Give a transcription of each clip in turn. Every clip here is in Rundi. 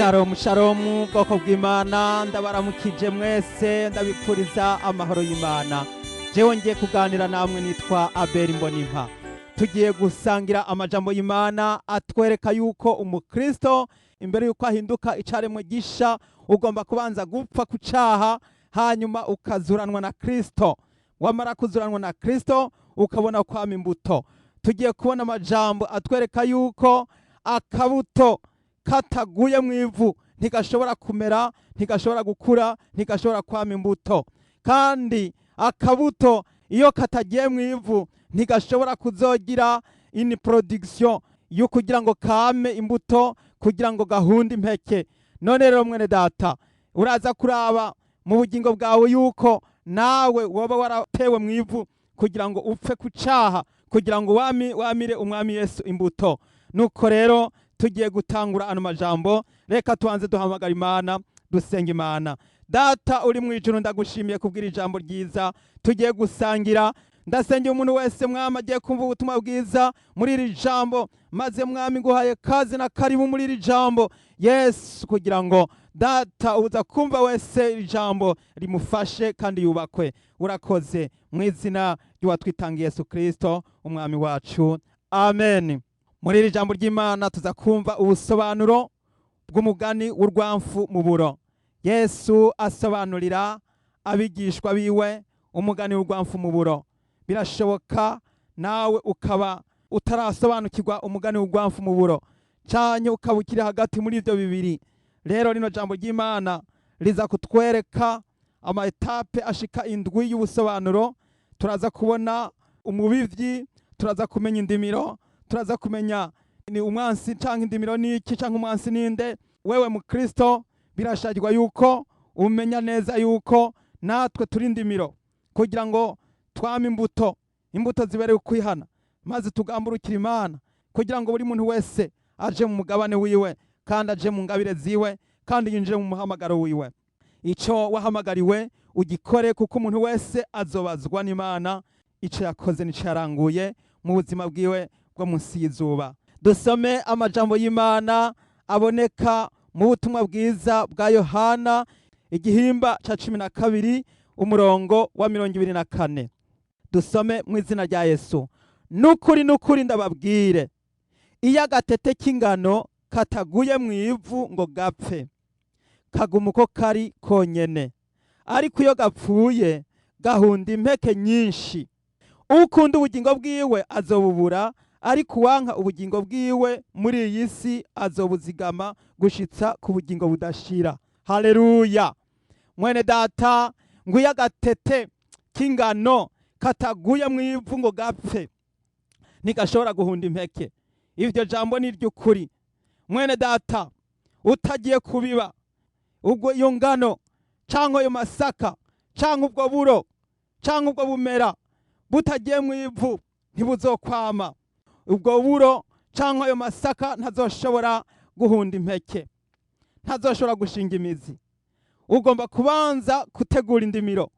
Shalom shalom, bwoko bw'Imana, ndabaramukije mwese, ndabipfuriza amahoro y'Imana. Jewe ngiye kuganira namwe nitwa Abel Mbonimpa. Tugiye gusangira amajambo y'Imana atwereka yuko umukristo imbere yuko ahinduka icaremwe gisha, ugomba kubanza gupfa ku caha, hanyuma ukazuranwa na Kristo. Wamara kuzuranwa na Kristo, ukabona kwama imbuto. Tugiye kubona amajambo atwereka yuko akabuto kataguye mu ivu ntigashobora kumera, ntigashobora gukura, ntigashobora kwama imbuto. Kandi akabuto iyo katagiye mu ivu ntigashobora kuzogira une production yo kugira ngo kame imbuto, kugira ngo gahunde impeke. None rero mwene data, uraza kuraba mu bugingo bwawe yuko nawe woba waratewe mu ivu kugira ngo upfe ku caha, kugira ngo wamire umwami Yesu imbuto. Nuko rero tugiye gutangura ano majambo. Reka tubanze duhamagara Imana, dusenga Imana. Data uri mu ijuru, ndagushimiye kubwira ijambo ryiza tugiye gusangira. Ndasengera umuntu wese, mwami, agiye kumva ubutumwa bwiza muri iri jambo. Maze mwami, nguhaye kazi na karibu muri iri jambo Yesu, kugira ngo data uza kumva wese iri jambo rimufashe kandi yubakwe. Urakoze, mu izina ry'uwatwitangiye Yesu Kristo umwami wacu, amen. Muri iri jambo ry'Imana tuza kumva ubusobanuro bw'umugani w'urwamfu mu buro. Yesu asobanurira abigishwa biwe umugani w'urwamfu mu buro. Birashoboka nawe ukaba utarasobanukirwa umugani w'urwamfu mu buro, canke ukaba ukiri hagati muri ivyo bibiri. Rero rino jambo ry'Imana riza kutwereka ama étapes ashika 7 y'ubusobanuro. Turaza kubona umubivyi, turaza kumenya indimiro, turaza kumenya ni umwansi canke indimiro niki, canke umwansi ninde. Wewe mukristo, birashagirwa yuko umenya neza yuko natwe turi indimiro, kugira ngo twame imbuto, imbuto zibereye ukwihana, maze tugamburukira Imana, kugira ngo buri muntu wese aje mu mugabane wiwe, kandi aje mu ngabire ziwe, kandi yinjire mu muhamagaro wiwe. Ico wahamagariwe ugikore, kuko umuntu wese azobazwa n'Imana ico yakoze n'ico yaranguye mu buzima bwiwe bwo munsi y'izuba. Dusome amajambo y'Imana aboneka mu butumwa bwiza bwa Yohana, igihimba ca 12, umurongo wa 24. Dusome mu izina rya Yesu. Nukuri nukuri ndababwire, iyo agatete k'ingano kataguye mu ivu ngo gapfe, kaguma uko kari konyene, ariko iyo gapfuye gahunda impeke nyinshi. Ukunda ubugingo bwiwe azobubura, ariko uwanka ubugingo bwiwe muri iyi si azobuzigama gushitsa ku bugingo budashira. Haleluya! Mwene data, ngo iyo agatete k'ingano kataguye mu ivu ngo gapfe, ntigashobora guhunda impeke. Iryo jambo ni iry'ukuri. Mwene data, utagiye kubiba ubwo iyo ngano cyangwa ayo masaka cyangwa ubwo buro cyangwa ubwo bumera butagiye mu ivu, ntibuzokwama. Ubwo buro cyangwa ayo masaka ntazoshobora guhunda impeke, ntazoshobora gushinga imizi. Ugomba kubanza gutegura indimiro,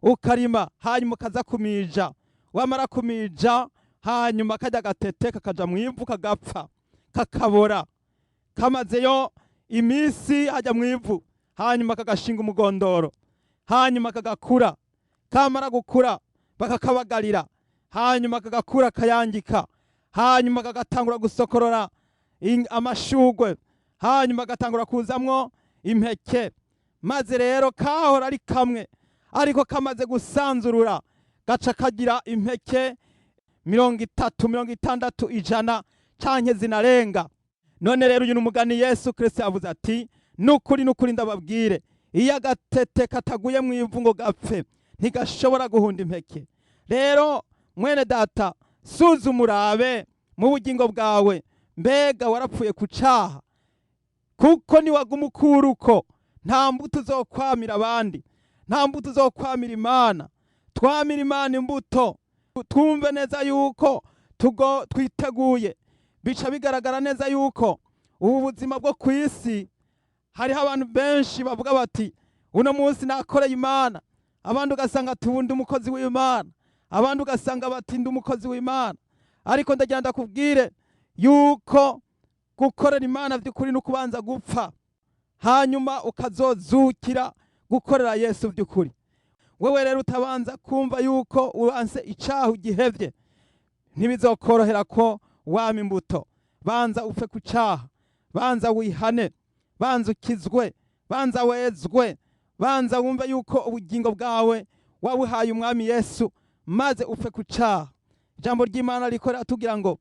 ukarima, hanyuma ukaza kumija. Wamara kumija, hanyuma kajya agatete kakaja mu ivu, kagapfa, kakabora. Kamazeyo iminsi hajya mu ivu, hanyuma kagashinga umugondoro, hanyuma kagakura. Kamara gukura, bakakabagarira, hanyuma kagakura kayangika, hanyuma kagatangura gusokorora amashugwe, hanyuma agatangura kuzamwo impeke. Maze rero kahora ari kamwe, ariko kamaze gusanzurura gaca kagira impeke 30, 60, 100 canke zinarenga. None rero uyu ni umugani. Yesu Kristo yavuze ati: "Nukuri nukuri ndababwire, iyo agatete kataguye mu ivu ngo gapfe, ntigashobora guhunda impeke." Rero mwene data, suzuma urabe mu bugingo bwawe, mbega warapfuye ku caha? Kuko niwaguma ukura uko, nta mbuto uzokwamira abandi, nta mbuto uzokwamira Imana. Twamira Imana imbuto, twumve neza yuko tugo twiteguye. Bica bigaragara neza yuko ubu buzima bwo ku isi hariho abantu benshi bavuga bati: "Uno munsi nakoreye Imana." Abandi ugasanga ati: "Ubu ndi umukozi w'Imana." Abandi ugasanga bati: "Ndi umukozi w'Imana." Ariko ndagira ndakubwire yuko gukorera Imana by'ukuri ni ukubanza gupfa. Hanyuma ukazozukira gukorera Yesu by'ukuri. Wewe rero utabanza kumva yuko ubanse icaha ugihevye, ntibizokorohera ko wama imbuto. Banza upfe ku caha, banza wihane, banza ukizwe, banza wezwe, banza wumve yuko ubugingo bwawe wabuhaye Umwami Yesu, maze upfe ku caha. Ijambo ry'Imana riko riratubwira ngo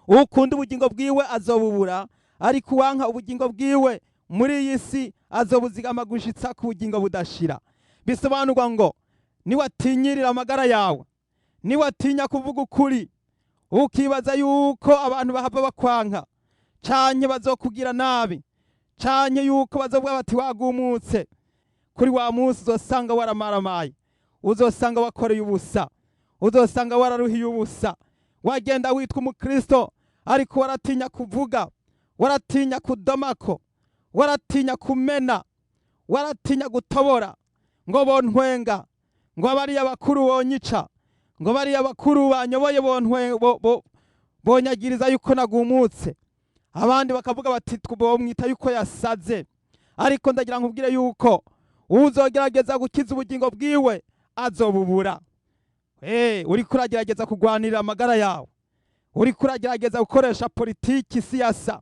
ukunda ubugingo bwiwe azobubura, ariko uwanka ubugingo bwiwe muri iyi si azobuzigama gushitsa ku bugingo budashira. Bisobanurwa ngo niwatinyirira amagara yawe, niwatinya kuvuga ukuri, ukibaza yuko abantu bahava bakwanka, canke bazokugira nabi, canke yuko bazovuga bati wagumutse, kuri wa munsi uzosanga waramaramaye, uzosanga wakoreye ubusa, uzosanga wararuhiye ubusa. Wagenda witwa umukristo, ariko waratinya kuvuga, waratinya kudomako, waratinya kumena, waratinya gutobora, ngo bontwenga, ngo bariya bakuru bonyica, ngo bariya bakuru banyoboye bonyagiriza yuko nagumutse. Abandi bakavuga bati bomwita yuko yasaze. Ariko ndagira nkubwire yuko uzogerageza gukiza ubugingo bwiwe azobubura. Uriko uragerageza kugwanirira amagara yawe, uriko uragerageza gukoresha politiki, siyasa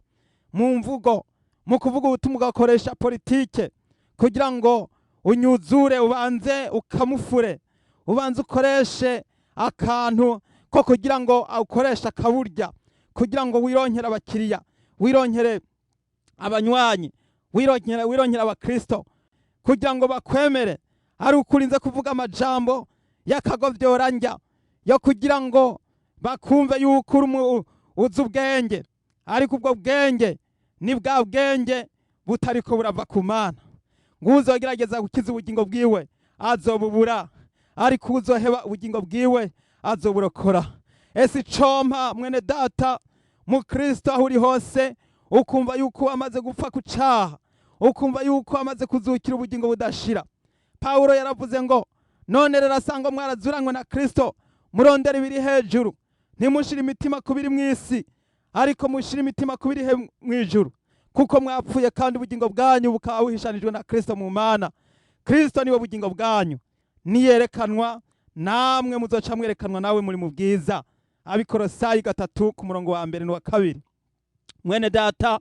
mu mvugo, mu kuvuga ubutumwa ugakoresha politike kugira ngo unyuzure, ubanze ukamufure, ubanze ukoreshe akantu ko kugira ngo ukoreshe akaburya, kugira ngo wironkere abakiriya, wironkere abanywanyi, wironkere abakristo, kugira ngo bakwemere, ari ukurinze kuvuga amajambo y'akagovyoranja yo kugira ngo bakumve yuko uri uzi ubwenge. Ariko ubwo bwenge ni bwa bwenge butariko burava ku Mana. Ngo uzogerageza gukiza ubugingo bwiwe azobubura, ariko uzoheba ubugingo bwiwe azoburokora. Ese icompa mwene data mu Kristo, aho uri hose, ukumva yuko wamaze gupfa ku caha, ukumva yuko wamaze kuzukira ubugingo budashira. Pawulo yaravuze ngo none rero asanga mwarazuranywe na Kristo, murondera ibiri hejuru, ntimushire imitima ku biri mw'isi, ariko mushire imitima ku biri mw'ijuru, kuko mwapfuye kandi ubugingo bwanyu bukaba buhishanijwe na Kristo mu Mana. Kristo niwe bugingo bwanyu, niyerekanwa namwe muzoca mwerekanwa nawe muri mu bwiza. Abikorosayi 3 ku murongo wa 1 n'uwa 2. Mwene data,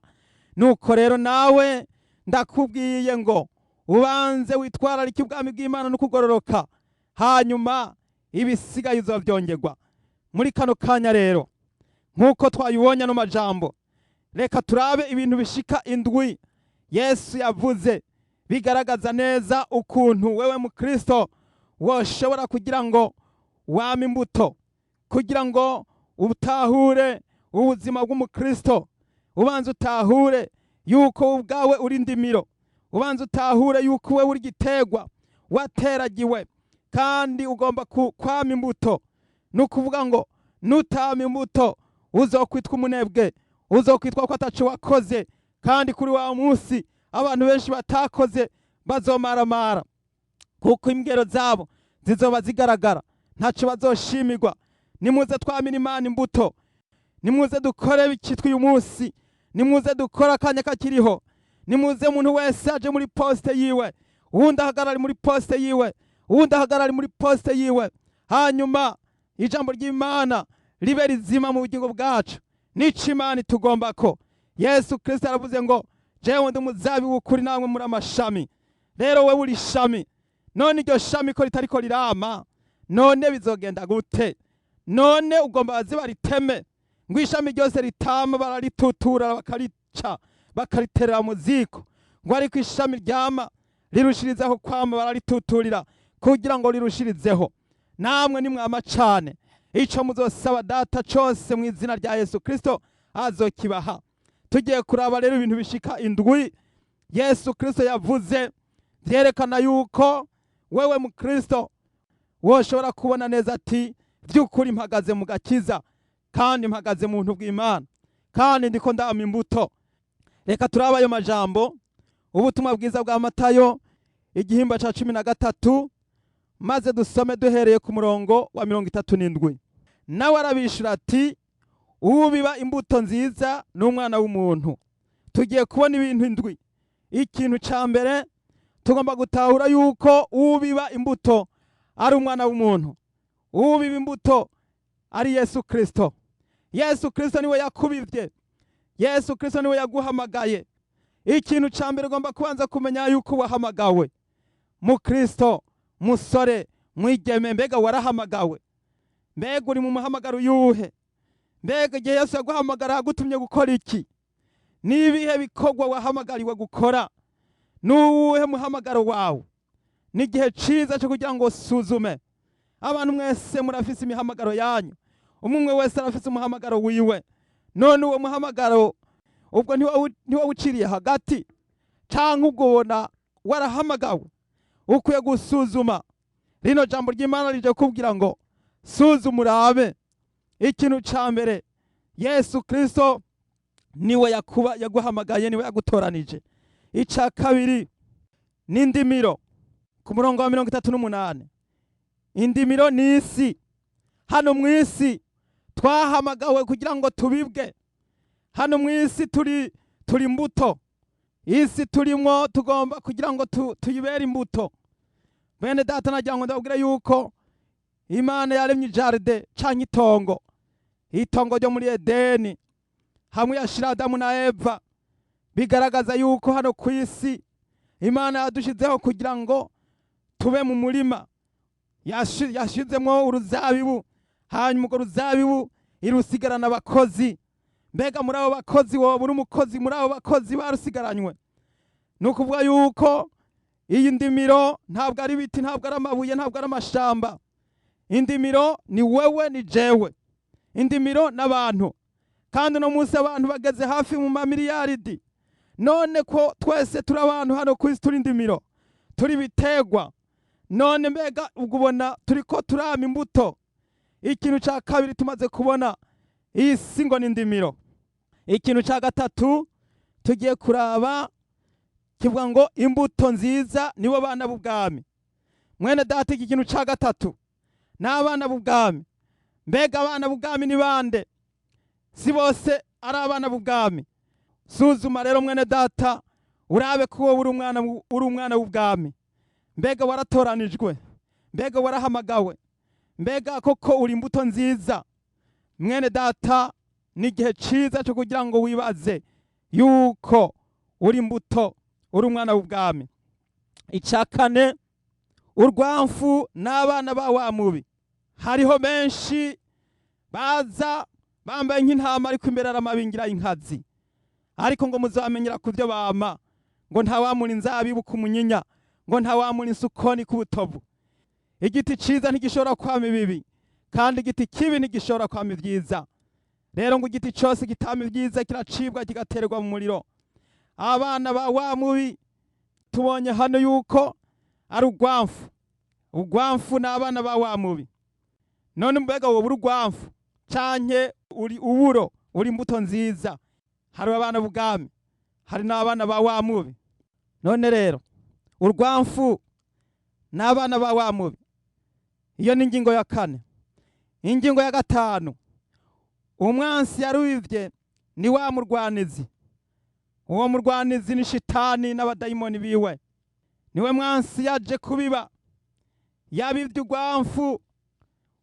nuko rero nawe ndakubwiye ngo ubanze witwararike ubwami bw'Imana no kugororoka, hanyuma ibisigaye uzovyongerwa. Muri kano kanya rero, nk'uko twabibonye ano majambo, reka turabe ibintu bishika 7 Yesu yavuze bigaragaza neza ukuntu wewe mu Kristo woshobora kugira ngo wame imbuto, kugira ngo utahure ubuzima bw'umukristo. Ubanze utahure yuko ubwawe uri ndimiro, ubanze utahure yuko wewe uri gitegwa wateragiwe kandi ugomba kwama imbuto. Nukuvuga ngo nutama imbuto uzokwitwa umunebwe, uzokwitwa ko ataco wakoze, kandi kuri wa munsi abantu benshi batakoze bazomaramara, kuko ingero zabo zizoba zigaragara, ntaco bazoshimirwa. Nimuze twamira Imana imbuto, nimuze dukore bikitwa uyu munsi, nimuze dukore akanya kakiriho, nimuze umuntu wese aje muri poste yiwe, uwundi ahagarare muri poste yiwe, uwundi ahagarare muri poste yiwe, hanyuma ijambo ry'Imana ribe rizima mu bugingo bwacu. Nico Imana itugomba ko. Yesu Kristo aravuze ngo jewe ndi umuzabibu w'ukuri, namwe muri amashami. Rero wewe uri ishami, none iryo shami ko ritariko rirama, none bizogenda gute? None ugomba baze bariteme? Ngo ishami ryose ritama bararitutura, bakarica, bakariterera mu ziko. Ngo ariko ishami ryama rirushirizaho kwama, bararituturira kugira ngo rirushirizeho. Namwe nimwama cane, ico muzosaba Data cose mu izina rya Yesu Kristo azokibaha. Tugiye kuraba rero ibintu bishika 7 Yesu Kristo yavuze vyerekana yuko wewe mu Kristo woshobora kubona neza ati vy'ukuri mpagaze mu gakiza, kandi mpagaze mu buntu bw'Imana, kandi ndiko ndama imbuto. Reka turabe ayo majambo. Ubutumwa bwiza bwa Matayo igihimba ca 13, maze dusome duhereye ku murongo wa 37. Nawe arabishura ati ubiba imbuto nziza n'umwana w'umuntu. Tugiye kubona ibintu 7 Ikintu cya mbere tugomba gutahura yuko ubiba imbuto ari umwana w'umuntu, ubiba imbuto ari Yesu Kristo. Yesu Kristo niwe yakubivye, Yesu Kristo niwe yaguhamagaye. Ikintu cya mbere ugomba kubanza kumenya yuko wahamagawe mu Kristo. Musore, mwigeme, mbega warahamagawe? Mbega uri mu muhamagaro yuhe? Mbega igihe Yesu yaguhamagara yagutumye gukora iki? N'ibihe bikorwa wahamagariwe gukora? N'uwuhe muhamagaro wawe? N'igihe ciza cyo kugira ngo usuzume. Abantu mwese murafise imihamagaro yanyu, umwe umwe wese arafise umuhamagaro wiwe. None uwo muhamagaro ubwo ntiwawuciriye hagati, canke ubwo ubona warahamagawe? Ukwiye gusuzuma. Rino jambo ry'Imana rije kubwira ngo suzuma urabe. Ikintu ca mbere, Yesu Kristo niwe yakuba yaguhamagaye, niwe yagutoranije. Ica kabiri n'indimiro, ku murongo wa 38. Indimiro ni isi. Hano mu isi twahamagawe kugira ngo tubibwe. Hano mu isi turi imbuto. Isi turimwo tugomba kugira ngo tuyibere imbuto. Bene data, nagira ngo ndababwire yuko Imana yaremye jardin canke itongo, itongo ryo muri Edeni, hamwe yashira Adamu na Eva. Bigaragaza yuko hano ku isi Imana yadushizeho kugira ngo tube mu murima. Yashizemwo uruzabibu, hanyuma urwo ruzabibu irusigarana abakozi. Mbega muri abo bakozi woba uri umukozi muri abo bakozi barusigaranywe? Ni ukuvuga yuko iyi ndimiro ntabwo ari ibiti, ntabwo ari amabuye, ntabwo ari amashamba. Indimiro ni wewe, ni jewe. Indimiro n'abantu. Kandi uno munsi abantu bageze hafi mu mamiliyaridi. None ko twese turi abantu hano ku isi, turi indimiro, turi ibiterwa, none mbega ubwo ubona turiko turama imbuto? Ikintu cya kabiri tumaze kubona, iyi si ngo ni indimiro. Ikintu cya gatatu tugiye kuraba kivuga ngo imbuto nziza nibo bana b'ubwami. Mwene data, iki kintu cya gatatu ni abana b'ubwami. Mbega abana b'ubwami ni bande? Si bose ari abana b'ubwami. Suzuma rero, mwene data, urabe ko wowe uri umwana w'ubwami. Mbega waratoranijwe? Mbega warahamagawe? Mbega koko uri imbuto nziza? Mwene data, ni igihe cyiza cyo kugira ngo wibaze yuko uri imbuto, uri umwana w'ubwami. Icya kane, urwamfu n'abana ba wa mubi. Hariho benshi baza bambaye nk'intama, ariko imbere ari amabingira y'inkazi. Ariko ngo muzamenyera ku byo bama. Ngo ntawamura inzabibu ku munyinya, ngo ntawamura insukoni ku butovu. Igiti ciza ntigishobora kwama ibibi, kandi igiti kibi ntigishobora kwama ibyiza. Rero ngo igiti cyose kitama ibyiza kiracibwa, kigaterwa mu muriro. Abana ba wa mubi tubonye hano yuko ari urwamfu. Urwamfu ni abana ba wa mubi. None mbega wowe uri urwamfu canke uri uburo, uri imbuto nziza? Hari abana b'ubwami, hari n'abana ba wa mubi. None rero urwamfu n'abana ba wa mubi. Iyo ni ingingo ya kane. Ingingo ya gatanu, umwansi yarubivye ni wa murwanizi. Uwo murwanizi ni Shitani n'abadayimoni biwe. Niwe mwansi yaje kubiba, yabivye urwamfu.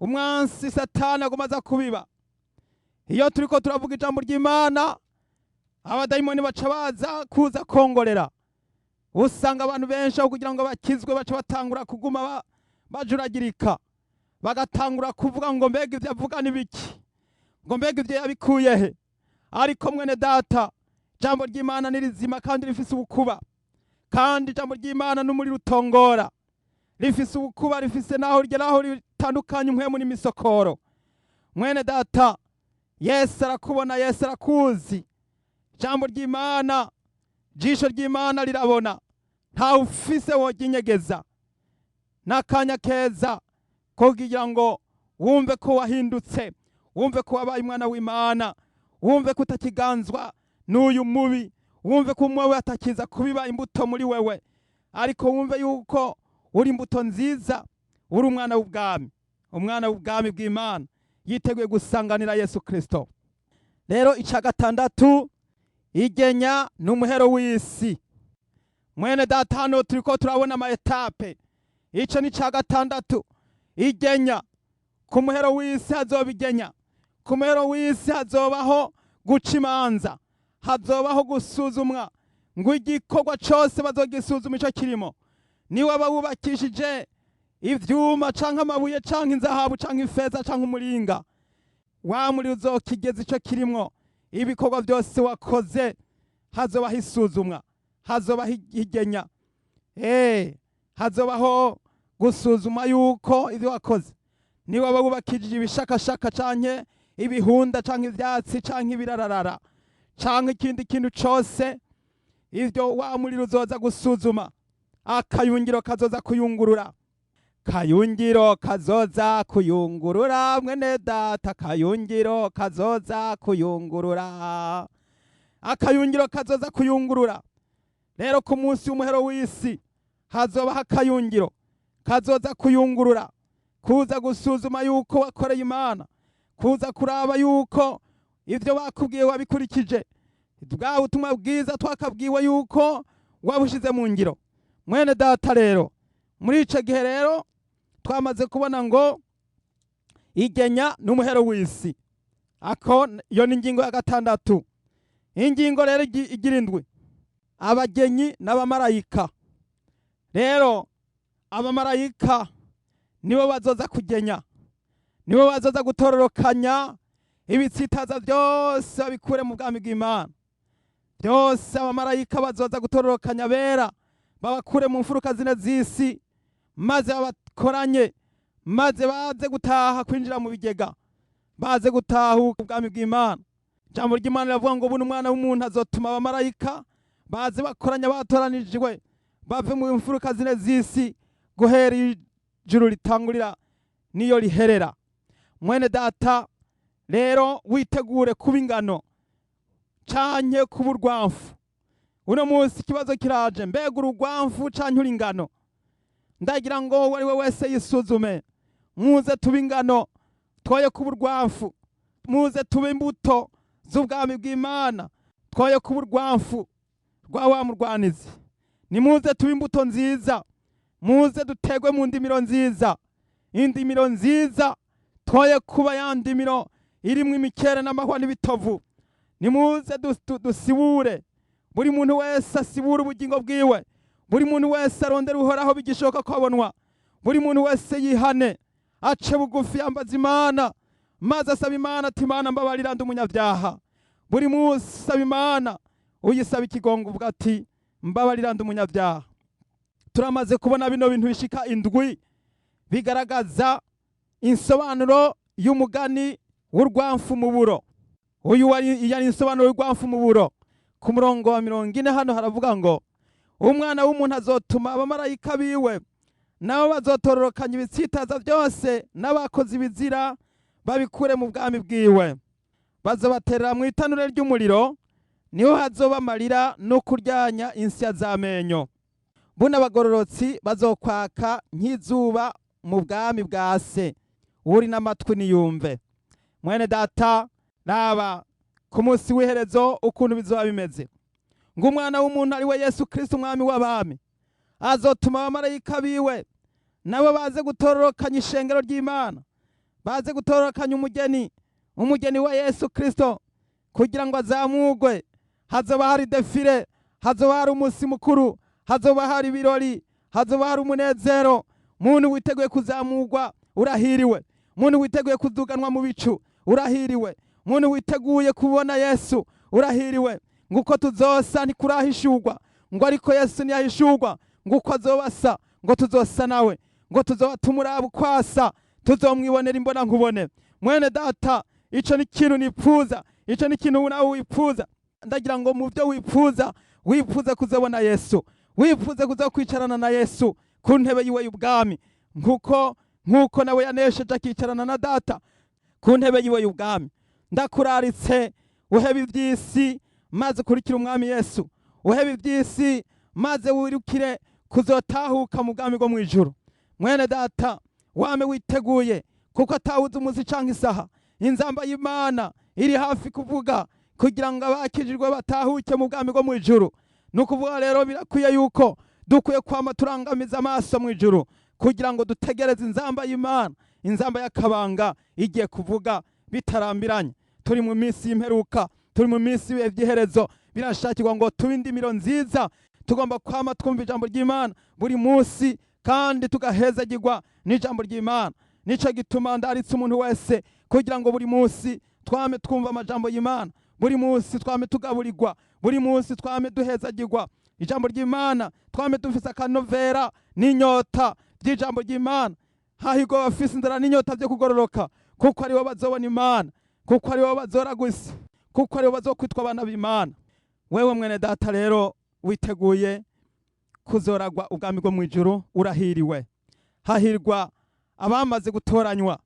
Umwansi Satani aguma aza kubiba. Iyo turiko turavuga ijambo ry'Imana, abadayimoni baca baza kuza kongorera. Usanga abantu benshi, aho kugira ngo bakizwe, baca batangura kuguma bajuragirika, bagatangura kuvuga ngo mbega ibyo avuga ni biki, ngo mbega ibyo yabikuye he? Ariko mwene data, ijambo ry'Imana ni rizima kandi rifise ubukuba, kandi ijambo ry'Imana n'umuriro utongora. Rifise ubukuba, rifise naho rigera, aho ritandukanye impwemu n'imisokoro. Mwene data, Yesu arakubona, Yesu arakuzi. Ijambo ry'Imana, jisho ry'Imana rirabona, ntawe ufise woginyegeza. N'akanya keza ko kugira ngo wumve ko wahindutse, wumve ko wabaye umwana w'Imana, wumve ko utakiganzwa n'uyu mubi, wumve ko umwe atakiza kubiba imbuto muri wewe, ariko wumve yuko uri imbuto nziza, uri umwana w'ubwami, umwana w'ubwami bw'Imana yiteguye gusanganira Yesu Kristo. Rero icya gatandatu, igenya ni umuhero w'isi. Mwene data, hano turiko turabona ama étapes. Ico ni ca gatandatu, igenya. Ku muhero w'isi hazoba igenya, ku muhero w'isi hazobaho guca imanza, hazobaho gusuzumwa, ngo igikorwa cose bazogisuzuma ico kirimo. Niwaba wubakishije ivyuma canke amabuye canke inzahabu canke ifeza canke umuringa, wa muri uzokigeza ico kirimwo. Ibikorwa byose wakoze hazobaho isuzumwa, hazobaho igenya, hazobaho gusuzuma yuko ivyo wakoze. Niwaba wubakishije ibishakashaka canke ibihunda canke ivyatsi canke ibirararara canke ikindi kintu cose, ivyo wa muriro uzoza gusuzuma. Akayungiro kazoza kuyungurura, kayungiro kazoza kuyungurura. Mwene data, kayungiro kazoza kuyungurura, akayungiro kazoza kuyungurura. Rero ku munsi w'umuhero w'isi hazobaho akayungiro kazoza kuyungurura, kuza gusuzuma yuko wakoreye Imana, kuza kuraba yuko ivyo bakubwiye wabikurikije, bwa butumwa bwiza twakabwiwe yuko wabushize mu ngiro. Mwene data, rero muri ico gihe rero twamaze kubona ngo igenya n'umuhero w'isi. Ako iyo ni ingingo ya gatandatu. Ingingo rero igira indwi, abagenyi n'abamarayika. Rero abamarayika nibo bazoza kugenya, nibo bazoza gutororokanya ibitsitaza byose babikure mu bwami bw'Imana byose. Abamarayika bazoza gutororokanya bera, babakure mu mfuruka zine z'isi, maze babakoranye, maze baze gutaha kwinjira mu bigega, baze gutahuka ubwami bw'Imana. Ijambo ry'Imana riravuga ngo buno Umwana w'umuntu azotuma abamarayika baze bakoranya batoranijwe, bave mu mfuruka zine z'isi, guhera ijuru ritangurira niyo riherera. Mwene data, rero witegure kuba ingano canke kuba urwamfu. Uno munsi ikibazo kiraje: mbega urugwamfu canke uri ingano? Ndagira ngo uwo ari we wese yisuzume. Muze tube ingano, twoye kuba urwamfu. Muze tube imbuto z'ubwami bw'Imana, twoye kuba urwamfu rwa wa murwanizi. Nimuze tube imbuto nziza, muze dutegwe mu ndimiro nziza, indimiro nziza, twoye kuba ya ndimiro irimwo imikere n'amahwa n'ibitovu. Nimuze dusibure, buri muntu wese asibure ubugingo bwiwe, buri muntu wese arondera Uhoraho bigishoboka ko abonwa, buri muntu wese yihane, ace bugufi, yambaza Imana, maze asaba Imana ati: "Imana, mbabarira, ndi umunyabyaha." Buri munsi saba Imana, uyisaba ikigongo, uvuga ati: "Mbabarira, ndi umunyabyaha." Turamaze kubona bino bintu bishika indwi bigaragaza insobanuro y'umugani w'urwamfu mu buro. Uyu wari yari insobanuro y'urwamfu mu buro. Ku murongo wa 40 hano haravuga ngo: "Umwana w'umuntu azotuma abamarayika biwe, nabo bazotororokanya ibitsitaza byose n'abakoze ibizira, babikure mu bwami bwiwe. Bazobaterera mu itanure ry'umuriro, niho hazoba amarira no kuryanya insya z'amenyo. Buno abagororotsi bazokwaka nk'izuba mu bwami bwa se. Uri n'amatwi niyumve." Mwene data, raba ku munsi w'iherezo ukuntu bizoba bimeze. Ngo Umwana w'umuntu, ari we Yesu Kristo, Umwami w'abami, azotuma abamarayika biwe, nabo baze gutororokanya ishengero ry'Imana, baze gutororokanya umugeni, umugeni wa Yesu Kristo, kugira ngo azamugwe. Hazoba hari défilé, hazoba hari umunsi mukuru, hazoba hari ibirori, hazoba hari umunezero. Muntu witeguye kuzamugwa, urahiriwe. Muntu witeguye kuduganwa mu bicu, urahiriwe. Muntu witeguye kubona Yesu, urahiriwe. Nguko tuzosa ntikurahishurwa, ngo ariko Yesu ntiyahishurwa, nguko azoba asa, ngo tuzosa nawe, ngo tuzoba tumuraba uko asa, tuzomwibonera imbona nkubone. Mwene data, ico ni ikintu nipfuza, ico ni ikintu nawe wipfuza. Ndagira ngo mu byo wipfuza, wipfuza kuzobona Yesu, wipfuza kuza kwicarana na Yesu ku ntebe yiwe y'ubwami, nkuko nawe yanesheje akicarana na Data ku ntebe yiwe y'ubwami. Ndakuraritse uhebe iby'isi maze ukurikire Umwami Yesu, uhebe iby'isi maze wirukire kuzotahuka mu bwami bwo mu ijuru. Mwene data, wame witeguye, kuko atawuzi umunsi canke isaha. Inzamba y'Imana iri hafi kuvuga kugira ngo abakijijwe batahuke mu bwami bwo mu ijuru. Ni ukuvuga rero birakwiye yuko dukwiye kwama turangamiza amaso mu ijuru kugira ngo dutegereze inzamba y'Imana, inzamba y'akabanga igiye kuvuga bitarambiranye. Turi mu minsi y'imperuka, turi mu minsi y'ibihe by'iherezo. Birashakirwa ngo tube indimiro nziza. Tugomba kwama twumva ijambo ry'Imana buri munsi kandi tugahezagirwa n'ijambo ry'Imana. Nico gituma ndaritse umuntu wese kugira ngo buri munsi twame twumva amajambo y'Imana, buri munsi twame tugaburirwa, buri munsi twame duhezagirwa ijambo ry'Imana, twame dufise akanovera n'inyota by'ijambo ry'Imana. Hahirwa abafise inzara n'inyota byo kugororoka, kuko aribo bazobona Imana, kuko aribo bazoragwa isi, kuko aribo bazokwitwa abana b'Imana. Wewe mwene data rero witeguye kuzoragwa ubwami bwo mu ijuru, urahiriwe. Hahirwa abamaze gutoranywa,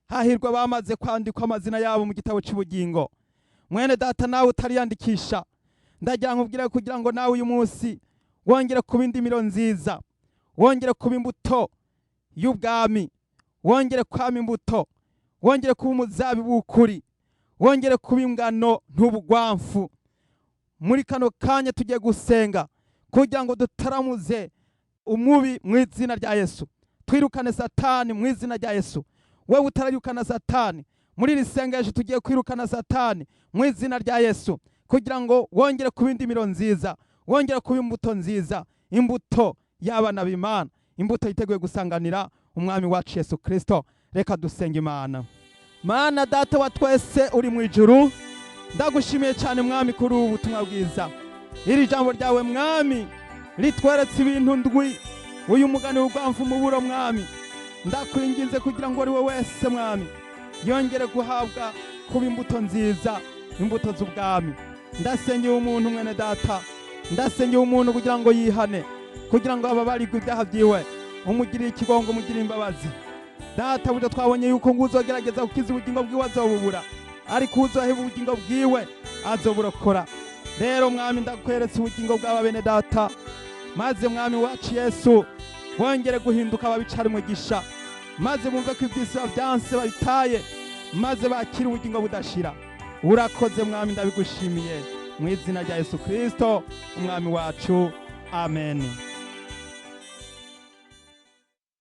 hahirwa abamaze kwandikwa amazina yabo mu gitabo cy'ubugingo. Mwene data, nawe utariyandikisha, ndagira nkubwire kugira ngo nawe uyu munsi wongere kuba indimiro nziza, wongere kuba imbuto y'ubwami, wongere kwama imbuto, wongere kuba umuzabibu w'ukuri, wongere kuba ingano ntubugwamfu. Muri kano kanya tugiye gusenga kugira ngo dutaramuze umubi mu izina rya Yesu, twirukane Satani mu izina rya Yesu. Wewe utarayirukana Satani, muri iri sengesho tugiye kwirukana Satani mu izina rya Yesu, kugira ngo wongere kuba indimiro nziza, wongere kuba imbuto nziza, imbuto y'abana b'Imana, imbuto yiteguye gusanganira umwami wacu Yesu Kristo. Reka dusenga Imana. Mana Data wa twese uri mu ijuru, ndagushimiye cyane Mwami kuri ubu butumwa bwiza. Iri jambo ryawe Mwami ritweretse ibintu ndwi, uyu mugani w'urwamvu umuburo. Mwami, ndakwinginze kugira ngo ari we wese Mwami yongere guhabwa kuba imbuto nziza, imbuto z'ubwami. Ndasengeye umuntu mwene data, ndasengeye umuntu kugira ngo yihane, kugira ngo ababarirwe ibyaha byiwe. Umugirire ikigongo, umugirire imbabazi Data. Buryo twabonye yuko ngo uzogerageza gukiza ubugingo bwiwe azobubura, ariko uzoheba ubugingo bwiwe azoburokora. Rero Mwami, ndakweretse ubugingo bw'aba bene data, maze Mwami wacu Yesu bongere guhinduka babicara umugisha, maze bumve ko iby'isi byanse babitaye, maze bakire ubugingo budashira. Urakoze Mwami, ndabigushimiye mu izina rya Yesu Kristo umwami wacu, amen.